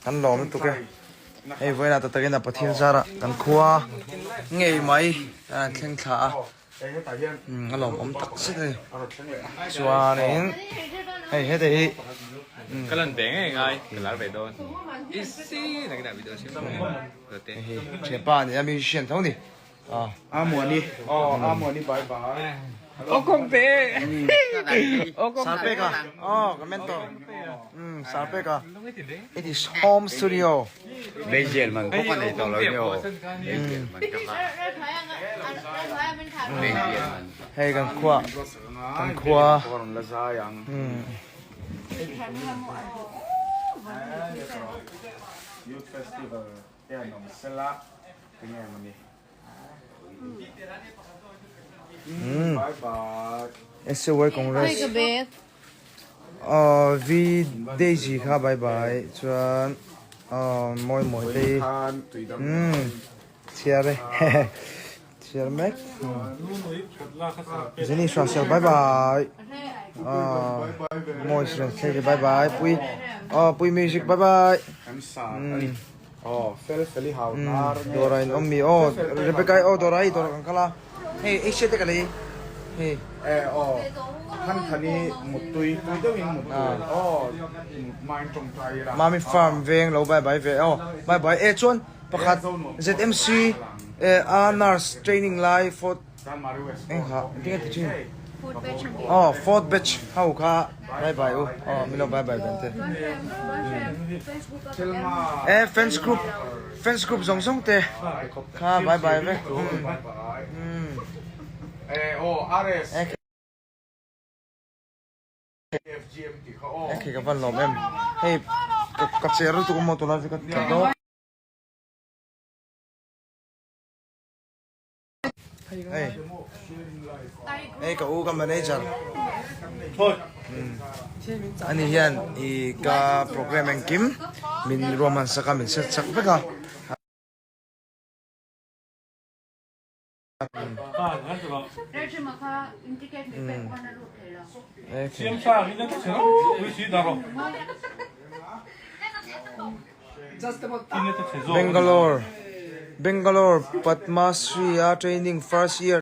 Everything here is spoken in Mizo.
Kan lawm lutuk e. Hei vawiinah ta takin a Pathian zarah kan khua ngei mai a thleng thla a. A lawmawm tak zet a ni. Chuanin hei heta hi. Ka lan ve ngei ngai ka lar ve dawn. Isi nakinah video siam hei hi thianpa a ni a musician tho a ni. Amuani aw Amuani bye bye. Aw kawng te. Sarpeka aw ka mentor Sarpeka it is home studio. Meizial man bawk a nei tawh lo ni aw. Meizial man ka hma. Meizial man. Hei kan khua kan khua. Youth Festival te an awm sela tinge mawni. Bye bye. SC World Congress. Aw V Daisy kha bye bye chuan aw mawi mawi te hi umm chhiar e chhiar mek Jenny Hruasel bye bye aw mawi Suren Thleng bye bye pui aw pui music bye bye umm dawrah in awm mi aw Rebecca aw dawrah hi dawrah kan kal a hei Asia te ka lei hei Mami farm veng lo bye bye ve aw bye bye e chuan pakhat ZMC a nurse training lai fourth eng ha tinge ti thin aw fourth batch ho kha bye bye u aw min lo bye bye ven te e fans group fans group zawng zawng te kha bye bye vek umm e khi ka van lawm em hei ka cher lutuk a maw tunlai chu ka tla dawn. Hei hei ka u ka manager ani hian i ka program engkim min ruahman sak a min set sak vek a. Bangalore Bangalore Padma Shri a training first year.